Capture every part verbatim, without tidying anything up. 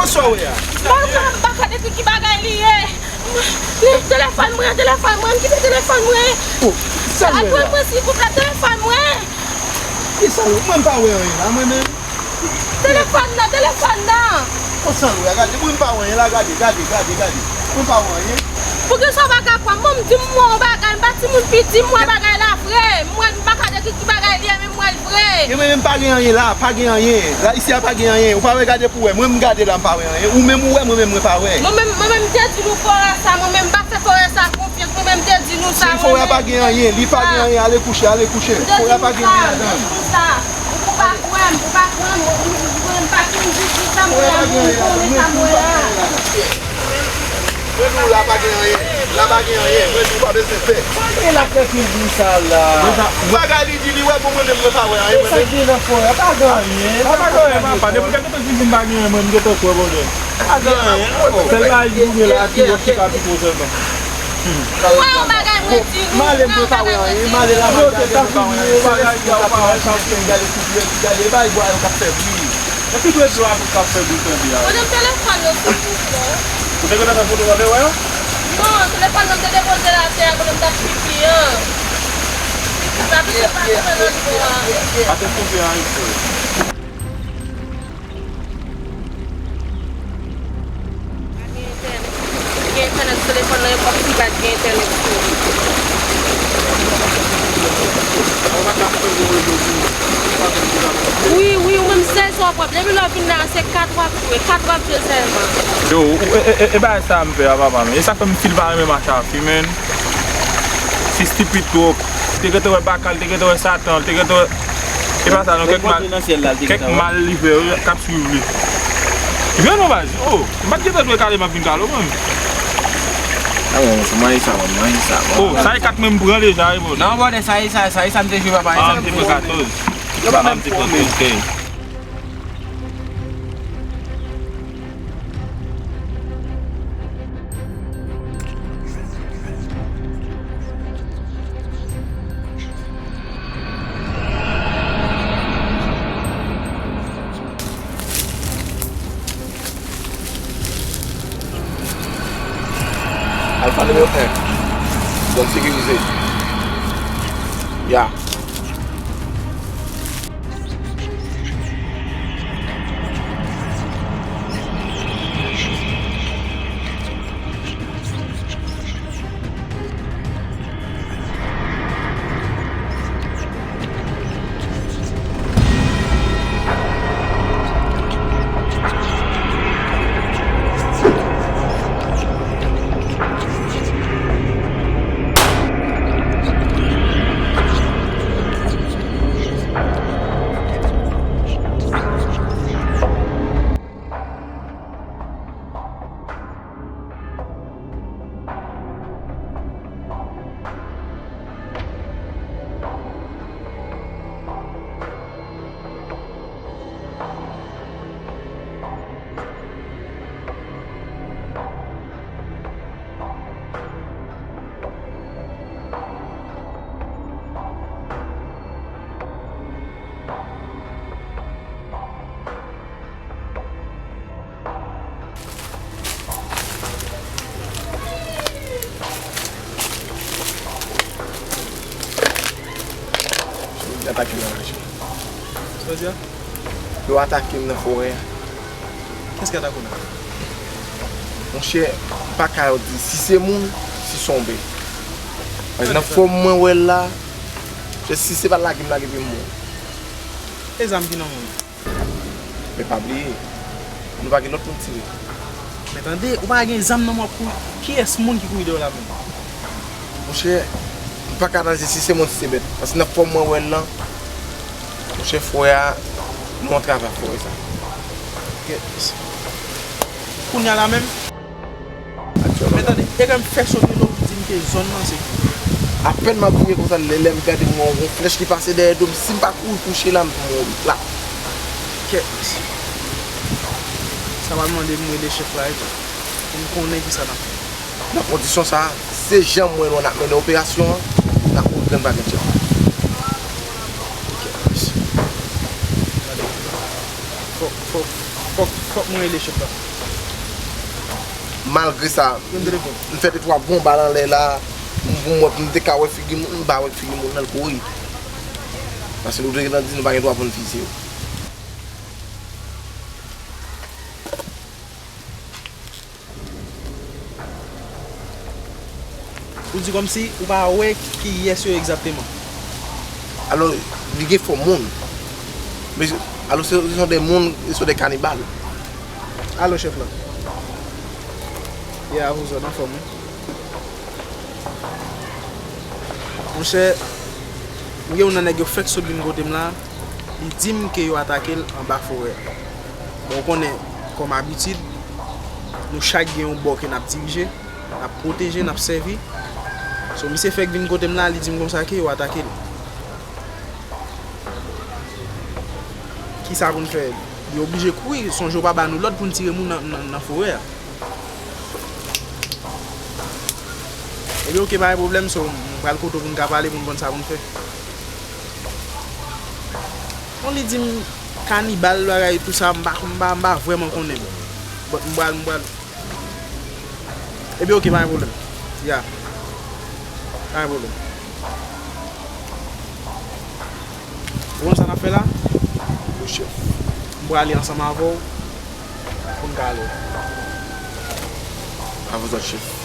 Sa w wè a? Mwen, mwen, m pa ka dekri ki bagay li ye. Li telefòn mwen, telefòn mwen, m kite telefòn mwen. Oh, sa l wè la? Apre mwen, silvouplè, telefòn mwen. Ki sa l wè? Mwen m pa wè anyen la, mwen menm. Telefòn nan, telefòn nan. Oh, sa l wè a? Gade, mwen m pa wè anyen la, gade, gade, gade, gade. Mwen pa wè anyen. Poukisa w pa ka kwè m? Manman m di m wè yon bagay, m pa timoun piti, m wè bagay la vre. M wè, m pa ka dekri ki bagay li ye, men m wè l vre. E mwen menm pa gen anyen la, pa gen anyen. La, isi a pa gen anyen. Ou pa wè, gade pou wè. Mwen m gade la, m pa wè anyen. Ou menm ou wè, mwen menm mwen pa wè. Mwen menm, mwen menm m te di nou forè sa, mwen menm m pa fè forè sa konfyans, mwen menm m te di nou sa. Forè a pa gen anyen, li pa gen anyen, ale kouche, ale kouche. Forè a pa gen anyen ladan l. Ou pa kwè m, ou pa kwè m, ou, ou, ou, ou pa konn di sa m wè a, ou konnen sa m wè a. Mwen di w la pa gen anyen, la pa gen anyen, mwen di w pa bezwen pè. Sa gen la fè fil di sa la? Bagay li di li wè, bon, mwen menm mwen pa wè anyen, mwen menm. Sa gen nan forè a, pa gen anyen. Pa gen anyen, papa, depi w gentan di m pa gen anyen, mwen m gentan kwè, bon, pa gen anyen. Sèl bagay ki gen la, se yon ti kapito sèlman. Ou wè yon bagay mwen di nou, ou wè yon bagay mwen di nou. Mwen te ta fini yon bagay ki ap fè, gade, gade, gade, gade, bay bwa yo k ap fè bri. Epi dwe dlo a tou k ap fè bri tande a. Poze m telefòn nan, silvouplè. Ou te gentan fè foto tande, wè? Non, telefòn nan m te depoze l atè a, kote m t ap pipi an. Pipi pa, pipi pa, pipi nan dlo a. Atè pipi an, isi. Pa gen entènèt. Gen entènèt sou telefòn nan, e kòmsi pa t gen entènèt sou li. Wi, wi, ou menm sèl sa w ap wè. Depi lè w vin la, se kat w ap jwe, kat w ap jwe sèlman. Yo, ou, e, e, e, e bagay sa a m pè a, papa, men. E sa k fè m fil pa renmen mache a fi, men. Fi stipid twòp. Te gentan wè baka l, te gentan wè Satan, te gentan wè. E pa sa non, kèk mal, kèk mal li fè yo k ap swiv li. Vin non, baz. Oh, m pa t gentan jwe kale, m ap vin kale w, mwen. Ah, bon, se mwen sa, mwen, mwen sa, mwen. Oh, sa e kat mwen m pran deja, wi, bon. Non, brother, sa e sa, sa e sa m te jwe, papa, e sa m te jwe. Ah, m te pran katòz. Yo pa menm fò, men. Alfa nimewo en. Zòn sekirize. Ya. Yo atake m nan raje. Sa w di a? Yo atake m nan forè a. Kiyès ki atake w nan? Monchè, m pa ka di si se moun, si se yon bèt. Paske nan fòm mwen wè l la, monchè, si se pa lage m lage pye m mouri. E zam ki nan men w? Men pa bliye, nou pa gen lòt moun tire. Men tande, ou pa gen zam nan men w ap kouri. Kiyès moun ki kouri dèyè w la menm? Monchè, m pa ka analize si se moun si se bèt. Paske nan fòm mwen wè l lan, monchè, frè a, nou antrave ak frè sa. Kèt. Kounye a la menm? Men tande, e kan m fè sote lo, ou di m ke zòn nan se kote. Apèn m ap vire konsa, lè, lè m gade m wè yon flèch ki pase dèyè do m, si m pa kouri kouche la, m mouri plat. Kèt. Sa pral mande m rele chèf la, epi pou m konnen kisa n ap fè. Nan kondisyon sa a, se jan m wè nou n ap mennen operasyon an, n ap kouri grenn pa grenn chèf la. Kèt. Fòk, fòk. Fòk, fòk mwen rele chèf la. Malgre sa, m fè de twa bon bal anlè la, m, pou m wè, pou m te ka wè figi moun, m pa wè figi moun nan, l kouri. Paske nou te gentan di nou pa gen dwa pou n fiziye yo. Ou di kòmsi ou pa wè kiyès yo egzakteman. Alò, li gen fòm moun. Men, alò, se, se sont des moun, se sont des cannibales. Alò, chèf la. Yeah, vous êtes en forme, wi. Monchè, m gen youn nan nèg yo fèk sot vin kote m la, li di m ke yo atake l anba forè a. Bon, ou konnen, kòm abitid, nou chak gen yon bò ke n ap dirije, n ap pwoteje, n ap sèvi. So, misye fèk vin kote m la, li di m konsa ke yo atake l. Kisa pou n fè? Li oblije kouri, sonje yo pa ba nou lòd pou n tire moun nan, nan, nan forè a. Ebyen, oke, pa gen pwoblèm, so, m pral kote w pou n ka pale, pou n konn sa pou n fè. Bon, li di m kanibal, bagay, tou sa, m pa, m pa, m pa vrèman konnen. But m pral, m pral. Ebyen, oke, pa gen pwoblèm. Ya. Pa gen pwoblèm. Ou konn sa n ap fè la? Wi, chèf. M prale ansanm avè w pou n ka ale. A vous autres, chèf.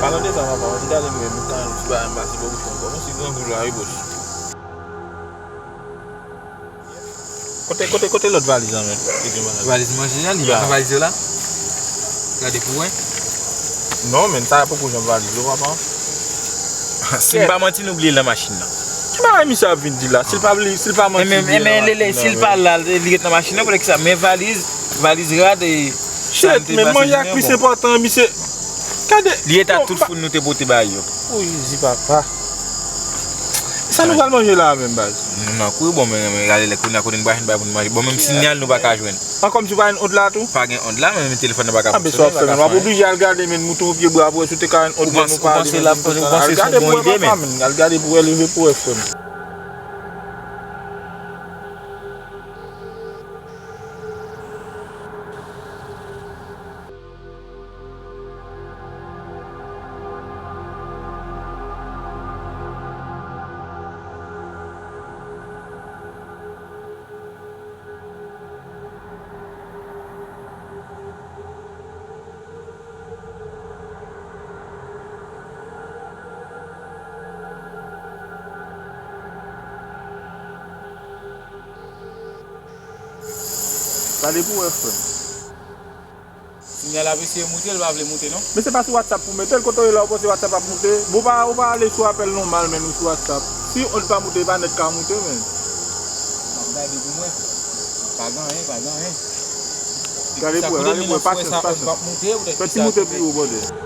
Palan de sa, papa, mwen te gade m wè nou ka yon ti bagay m pase bò bouch mwen ankò. Mwen se grangou la, wi, bòs. Kote, kote, kote lòt valiz la, men? Valiz manje a, li pa nan valiz yo la? Gade pou wè. Non, men, sa a poko janm valiz yo, papa. Si m pa manti, nou bliye l nan machin nan. Ki bagay misye ap vin di la? Si l pa bliye, si l pa manti, li bliye l nan machin nan, men. Ebyen, lele, si l pa la, li ret nan machin nan, poutèt ki sa? Men valiz, valiz rad, e sa n te pase jounen, bon. Shit, men manje a k plis enpòtan, misye. Gade. Li eta tout foun nou te pote bay yo. Ou Jezi, papa. Sa nou pral manje la a menm, baz? Nou nan kouri, bon, men, men, gade lè kounye a kote n pral jwenn bagay pou n manje. Bon, menm si n al, nou pa ka jwenn. An, kòmsi w pa jwenn òd la tou? Pa gen òd la, men, men telefòn nan pa ka fonksyone, pa ka fè anyen. W ap oblije al gade, men, mouton o pye bwa pou wè si w te ka jwenn òd pou nou pale, men, tout sa. Al gade pou wè, papa, men, al gade pou wè, leve pou wè, frè m. Gade pou w wè, frè m. Sinyal ap eseye moute, l pa vle moute, non. Men se pa sou WhatsApp pou mete l, kote w ye la, ou panse WhatsApp ap moute? Bon, ou pa, ou pa ale sou apèl nòmal, men nou sou WhatsApp. Si l pa moute, e pa nèt ka moute, men. M ap gade pou mwen. Pa gen anyen, pa gen anyen. Gade pou wè, gade pou wè, pasyans, pasyans. Fè ti moute pi wo, brother.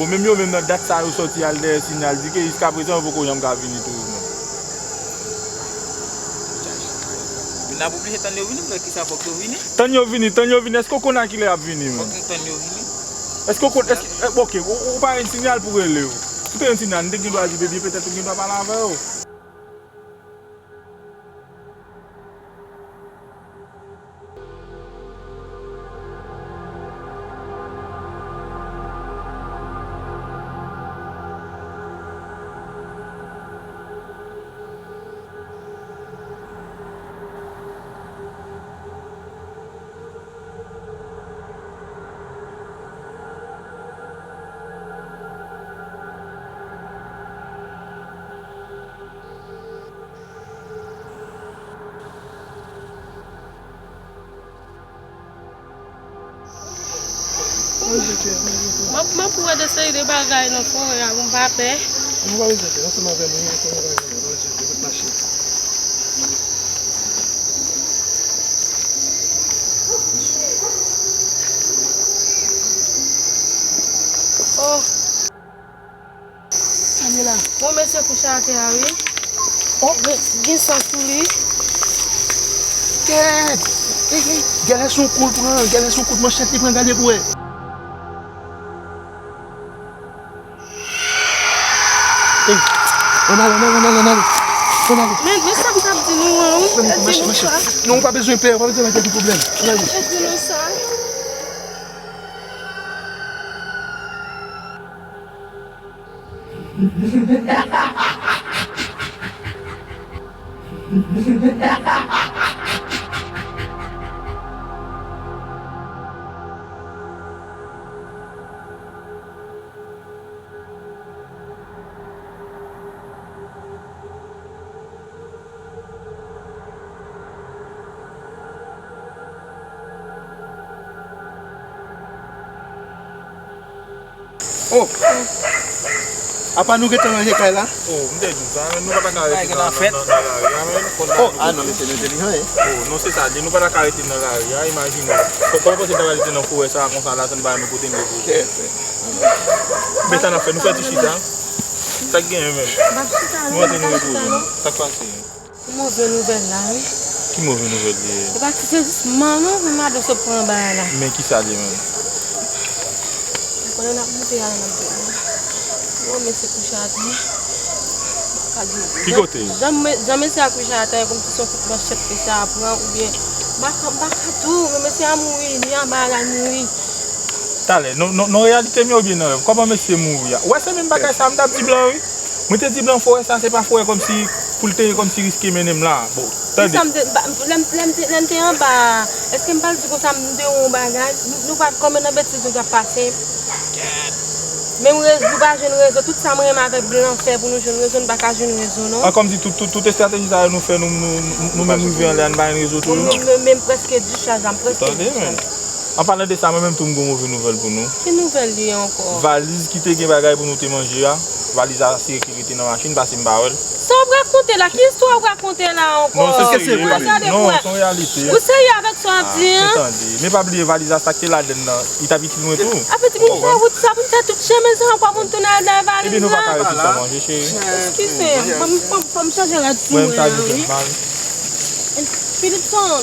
Bon, menm yo menm nan dat sa yo sòti al dèyè Sinyal di ke jiskaprezan yo poko janm ka vini toujou non. N ap oblije tann yo vini, pou kisa fòk yo vini? Tann yo vini, tann yo vini. Èske w konn a kilè y ap vini menm? Fòk nou tann yo vini. Èske w konn, èske, eh, ok, ou, ou pa gen Sinyal pou rele yo. Si w te gen Sinyal, nou te gen dwa di, baby, petèt ou gen dwa pale avè yo. M ap, m ap wè de seri de bagay nan forè a, m pa pè. Nou pa bezwen pè, ansanm avè mwen, nou konn bagay nou, nou ret mache. Oh. Sa gen la? Bon, mesye kouche atè a, wi. Oh. Gen, gen san sou li. Kèt! E, e, genlè se yon kou l pran, genlè se yon kout manchèt li pran, gade pou wè. Ey, ann ale, ann ale, ann ale, ann ale. Ann ale. Men, men sa m t ap di nou an, wi. Ann ale, mache, mache. Non, ou pa bezwen pè, ou pa bezwen pè, gen pwoblèm. Ann ale. E di nou sa. Oh! Apa nou gentan ranje kay la? Oh, m te di w sa, men nou pa ta ka rete nan, nan, nan lari a, men. Oh, ah non, mesye, nou entèlijan, hein? Oh, non, se sa, di nou pa ta ka rete nan lari a, imajine w. Kò-, kòman w panse n ta pral rete nan forè sa a konsa la, san n pa nou pote n repoze? Kèt, men. Men sa n ap fè, nou fè ti chita. Sa k genyen menm? Nou antre nou repoze nou. Sa k pase? Ki move nouvèl la, wi. Ki move nouvèl li ye? E pa ti sezisman non, pou madan sot pran anba a la. Men ki sa li ye menm? Ou konnen n ap monte a la, n ap desann. Bon, mesye kouche atè. M pa ka di w. Ki kote? Jan, jan, jan mesye a kouche atè, e kòmsi se yon kout manchèt mesye a pran, oubyen, m pa ka, m pa ka di w, men mesye a mouri, li anba a la, li mouri. Talè, nan, nan, nan reyalite m ye oubyen nan rèv? Kòman mesye mouri a? Ou wè se menm bagay sa a m t ap di Blan, wi. Mwen te di Blan forè sa se pa forè kòmsi pou l te kòmsi riske mennen m la. Bon, tande. Kisa m te, ba, lè m, lè m te, lè m te anba a, èske m pa t di konsa m te wè yon bagay? Nou, nou pa t konprann nan betiz nou t ap pase. Menm rezo, nou pa jwenn rezo. Tout sa mwen renmen avèk Blan fè pou nou jwenn rezo, nou pa ka jwenn rezo, non. An kòmsi tout, tout, tout estrateji sa yo nou fè, nou, nou, nou, nou menm rive anlè a, nou pa jwenn rezo tou, non. Nou menm, menm prèske di chaj la, m prèske di chaj. Tande, men. An palan de sa, mwen menm tou m gon move nouvèl pou nou. Ki nouvèl li ye ankò? Valiz ki te gen bagay pou nou te manje a, valiz la se ki rete nan machin, pase m pa wè l. Sa w ap rakonte la? Ki istwa w ap rakonte la ankò? Non, se serye. Ou pa gade pou wè. Non, se yon reyalite. Ou serye avèk sa w ap di an? Ah, men tande. Men pa bliye valiz la, sa k te ladann nan, li t ap itil mwen tou. Sa vle di pou m fè wout sa, pou m fè tout chemen sa ankò pou m tounen al dèyè valiz la? Ebyen, nou pa ka rete san manje, cheri. Eskize m, ban m, ban m, ban m chanje rad sou mwen an, wi. Philipson,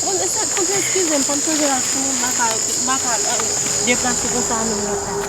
bon, se kontre, eskize m, fò m chanje rad sou mwen, m pa ka, m pa ka, eh, deplase konsa menm nan kay.